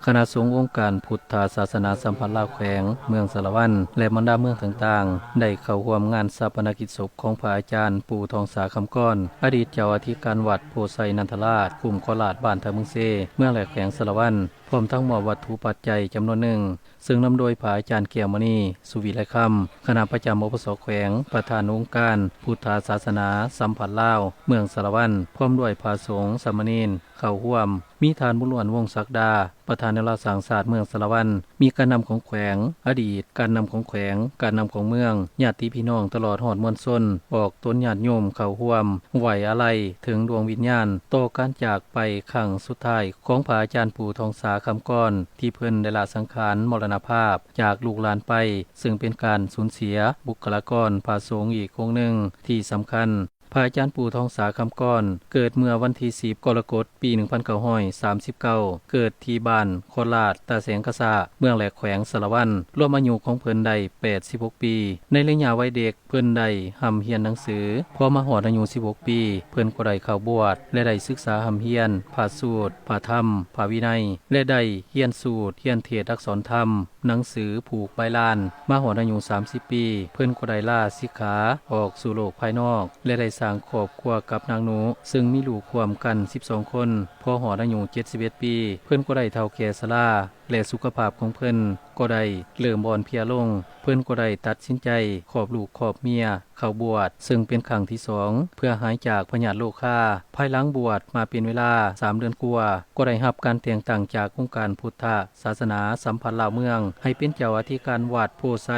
ຄະນະສົງອົງການພຸດທະສາສະໜາສຳພັນລາວແຂວງເມືອງສາລະວັນ ແລະ ບັນດາເມືອງຕ່າງໆ ໄດ້ເຂົ້າຮ່ວມງານຊາປະນະກິດສົບຂອງພະອາຈານປູ່ທອງສາ ຄຳກອນ ອະດີດເຈົ້າອະທິການວັດໂພໄຊນັນທະລາດ ຄຸ້ມຄອນລາດ ບ້ານທ່າເມືອງເຊ ເມືອງແລະແຂວງສາລະວັນ ພ້ອມທັງມອບວັດຖຸປັດໄຈຈຳນວນໜຶ່ງ ເຊິ່ງນຳໂດຍພະອາຈານແກ້ວມະນີ ສຸວິໄລຄຳ ຄະນະປະຈຳ ອປສ ແຂວງ, ປະທານອົງການພຸດທະສາສະໜາສຳພັນລາວເມືອງສາລະວັນ ພ້ອມດ້ວຍພະສົງ, ສາມະເນນ ເຂົ້າຮ່ວມ ມີທ່ານ ບຸນລ້ວນ ວົງສັກດາ ປະທານແນວລາວສ້າງຊາດເມືອງສາລະວັນ, ມີການນຳຂອງແຂວງ, ອະດີດການນຳຂອງແຂວງ, ການນຳຂອງເມືອງ, ຍາດຕິພີ່ນ້ອງ ຕະຫຼອດຮອດມວນຊົນ ອອກຕົນຍາດໂຍມເຂົ້າຮ່ວມໄວ້ອາໄລເຖິງດວງວິນຍານ ຕໍ່ການຈາກໄປຄັ້ງສຸດທ້າຍຂອງພະອາຈານປູ່ທອງສາ ຄຳກອນ ທີ່ເພິ່ນໄດ້ລະສັງຂານມໍລະນະພາບຈາກລູກຫຼານໄປ, ເຊິ່ງເປັນການສູນເສຍບຸກຄະລາກອນພະສົງອີກອົງໜຶ່ງທີ່ສຳຄັນ. ພະອາຈານປູ່ທອງສາ ຄຳກອນ ເກີດເມື່ອວັນທີສິບ ກໍລະກົດ ປີໜຶ່ງພັນເກົ້າຮ້ອຍສາມສິບເກົ້າ ເກີດທີ່ບ້ານຄອນລາດ ຕາແສງກະຊາ ເມືອງແລະແຂວງສາລະວັນ. ລວມອາຍຸຂອງເພິ່ນໄດ້ແປດສິບຫົກປີ. ໃນໄລຍະໄວເດັກ ເພິ່ນໄດ້ຮ່ຳຮຽນໜັງສື. ພໍມາຮອດອາຍຸສິບຫົກປີ ເພິ່ນກໍໄດ້ເຂົ້າບວດ ແລະ ໄດ້ສຶກສາຮ່ຳຮຽນພະສູດ, ພະທຳ, ພະວິໄນ ແລະ ໄດ້ຮຽນສູດ, ຮຽນເທດອັກສອນທຳ, ໜັງສື, ຜູກໃບລານ. ມາຮອດອາຍຸສາມສິບປີ ເພິ່ນກໍໄດ້ລາສິກຂາອອກສູ່ໂລກພາຍນອກ ແລະ ໄດ້ສ້າງຄອບຄົວກັບນາງໜູ ເຊິ່ງມີລູກຮ່ວມກັນສິບສອງຄົນ. ພໍຮອດອາຍຸເຈັດສິບເອັດປີ ເພິ່ນກໍໄດ້ເຖົ້າແກ່ຊະລາ ແລະ ສຸຂະພາບຂອງເພິ່ນກໍໄດ້ເລີ່ມອ່ອນເພຍລົງ. ເພິ່ນກໍໄດ້ຕັດສິນໃຈຄອບລູກຄອບເມຍເຂົ້າບວດ ເຊິ່ງເປັນຄັ້ງທີສອງ ເພື່ອຫາຍຈາກພະຍາດໂລຄາ. ພາຍຫຼັງບວດມາເປັນເວລາສາມເດືອນກວ່າ ກໍໄດ້ຮັບການແຕ່ງຕັ້ງຈາກອົງການພຸດທະສາສະໜາສຳພັນລາວເມືອງ ໃຫ້ເປັນເຈົ້າອະທິການວັດໂພໄຊ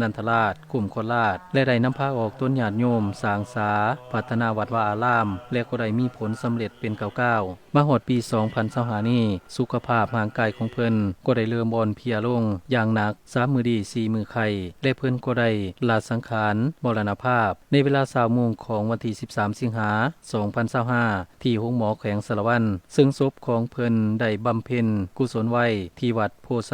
ນັນທະລາດ ຄຸ້ມຄອນລາດ ແລະ ໄດ້ນຳພາອອກຕົນຍາດໂຍມສ້າງສາ ພັດທະນາວັດວາອາລາມ ແລະ ກໍໄດ້ມີຜົນສຳເລັດເປັນກ້າວໆ. ມາຮອດປີສອງພັນຊາວຫ້ານີ້ ສຸຂະພາບຮ່າງກາຍຂອງເພິ່ນກໍໄດ້ເລີ່ມອ່ອນເພຍລົງຢ່າງໜັກ, ສາມມື້ດີສີ່ມື້ໄຂ້ ແລະ ເພິ່ນກໍໄດ້ລະສັງຂານມໍລະນະພາບ ໃນເວລາຊາວໂມງຂອງວັນທີສິບສາມ ສິງຫາ ສອງພັນຊາວຫ້າ ທີ່ໂຮງໝໍແຂວງສາລະວັນ, ເຊິ່ງສົບຂອງເພິ່ນໄດ້ບຳເພັນກຸສົນໄວ້ທີ່ວັດໂພໄຊ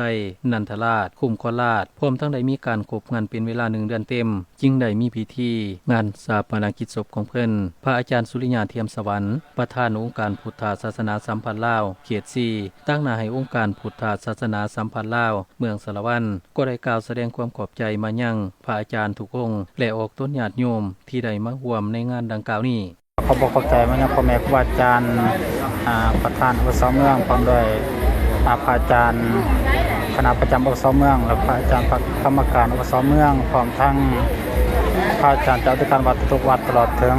ນັນທະລາດ ຄຸ້ມຄອນລາດ, ພ້ອມທັງໄດ້ມີການຄົບງັນເປັນເວລາໜຶ່ງເດືອນເຕັມ. ຈຶ່ງໄດ້ມີພິທີງານຊາປະນະກິດສົບຂອງເພິ່ນ. ພະອາຈານສຸລິຍາ ທຽມສະຫວັນ ປະທານອົງການພຸດທະສາສະໜາສຳພັນລາວເຂດສີ່ ຕາງໜ້າໃຫ້ອົງການພຸດທະສາສະໜາສຳພັນລາວເມືອງສາລະວັນ ກໍໄດ້ກ່າວສະແດງຄວາມຂອບໃຈມາຍັງພະອາຈານທຸກອົງ ແລະ ອອກຕົນຍາດໂຍມທີ່ໄດ້ມາຮ່ວມໃນງານດັ່ງກ່າວນີ້. ຂໍບອກຂອບໃຈມາຍັງພໍ່ແມ່ຄູບາອາຈານ, ອາ, ປະທານ ອບສ ເມືອງ ພ້ອມດ້ວຍ, ອາ, ພະອາຈານຄະນະປະຈຳ ອບສ ເມືອງ ແລະ ພະອາຈານຄະນະກຳມະການ ອບສ ເມືອງ ພ້ອມທັງພະອາຈານເຈົ້າອະທິການວັດທຸກໆວັດ ຕະຫຼອດເຖິງ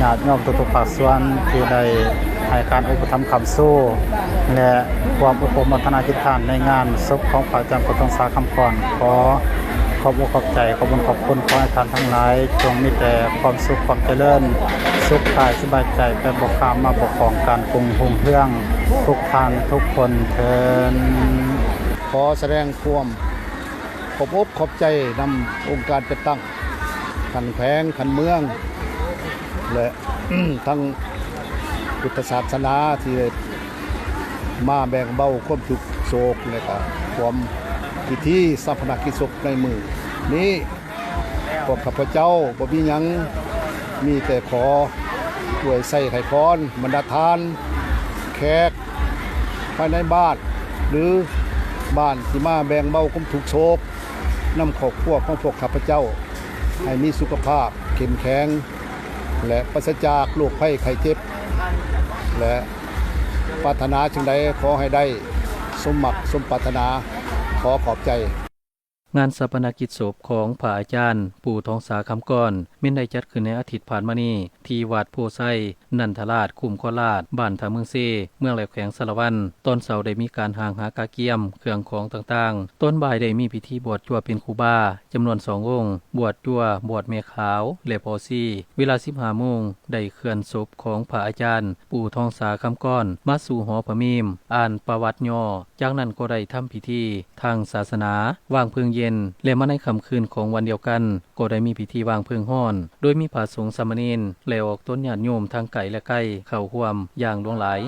ຍາດໂຍມທຸກໆພາກສ່ວນ ທີ່ໄດ້ໃຫ້ການອຸປະຖຳຄ້ຳຊູ ແລະ ຮ່ວມອົບຮົມພັດທະນາຈິດທ່ານໃນງານສົບຂອງພະອາຈານປູ່ທອງສາ ຄຳກອນ. ຂໍ ຂອບອົກຂອບໃຈ, ຂອບບຸນຂອບຄຸນ, ຂໍໃຫ້ທ່ານທັງຫຼາຍຈົ່ງມີແຕ່ຄວາມສຸກຄວາມຈະເລີນ, ສຸກກາຍສະບາຍໃຈ, ໄປບໍ່ຂ້າມມາບໍ່ຂອງ, ການກຸງຮຸ່ງເຮືອງທຸກທ່ານທຸກຄົນເທີ້ນ. ຂໍສະແດງຄວາມຂອບອົກຂອບໃຈນຳອົງການຈັດຕັ້ງຂັ້ນແຂວງ, ຂັ້ນເມືອງ ແລະ ທັງພຸດທະສາສະໜາທີ່ໄດ້ມາແບ່ງເບົາຄວາມທຸກໂສກ ແລະ ກະຮ່ວມພິທີຊາປະນະກິດສົບໃນມື້ນີ້. ພວກຂ້າພະເຈົ້າບໍ່ມີຫຍັງ, ມີແຕ່ຂໍອວຍໄຊໄຫ້ພອນບັນດາທ່ານແຂກພາຍໃນບ້ານ ຫຼື ບ້ານທີ່ມາແບ່ງເບົາຄວາມທຸກໂສກນຳຄອບຄົວຂອງພວກຂ້າພະເຈົ້າ ໃຫ້ມີສຸຂະພາບເຂັ້ມແຂງ ແລະ ປາສະຈາກໂລກໄພໄຂ້ເຈັບ ແລະ ປາດຖະໜາສິ່ງໃດຂໍໃຫ້ໄດ້ສົມໝັກສົມປາດຖະໜາ. ຂໍຂອບໃຈ. ງານຊາປະນະກິດສົບຂອງພະອາຈານປູ່ທອງສາ ຄຳກອນ ແມ່ນໄດ້ຈັດຂຶ້ນໃນອາທິດຜ່ານມານີ້ ທີ່ວັດໂພໄຊນັນທະລາດ ຄຸ້ມຄອນລາດ ບ້ານທ່າເມືອງເຊ ເມືອງແລະແຂວງສາລະວັນ. ຕອນເຊົ້າໄດ້ມີການຮ່າງຫາກະກຽມເຄື່ອງຂອງຕ່າງໆ. ຕອນບ່າຍໄດ້ມີພິທີບວດຈົວເປັນຄູບາຈຳນວນສອງອົງ, ບວດຈົວ ບວດແມ່ຂາວ ແລະ ພໍ່ຊີ. ເວລາສິບຫ້າໂມງ ໄດ້ເຄື່ອນສົບຂອງພະອາຈານປູ່ທອງສາ ຄຳກອນ ມາສູ່ຫໍພະເມມ, ອ່ານປະຫວັດຫຍໍ້, ຈາກນັ້ນກໍໄດ້ທຳພິທີທາງສາສະໜາ, ວາງເພີງເຢັນ ແລະ ມາໃນຄ່ຳຄືນຂອງວັນດຽວກັນ ກໍໄດ້ມີພິທີວາງເພີງຮ້ອນ, ໂດຍມີພະສົງສາມະເນນ ແລະ ອອກຕົນຍາດໂຍມທັງໃກ້ ແລະ ໄກ ເຂົ້າຮ່ວມຢ່າງຫຼວງຫຼາຍ.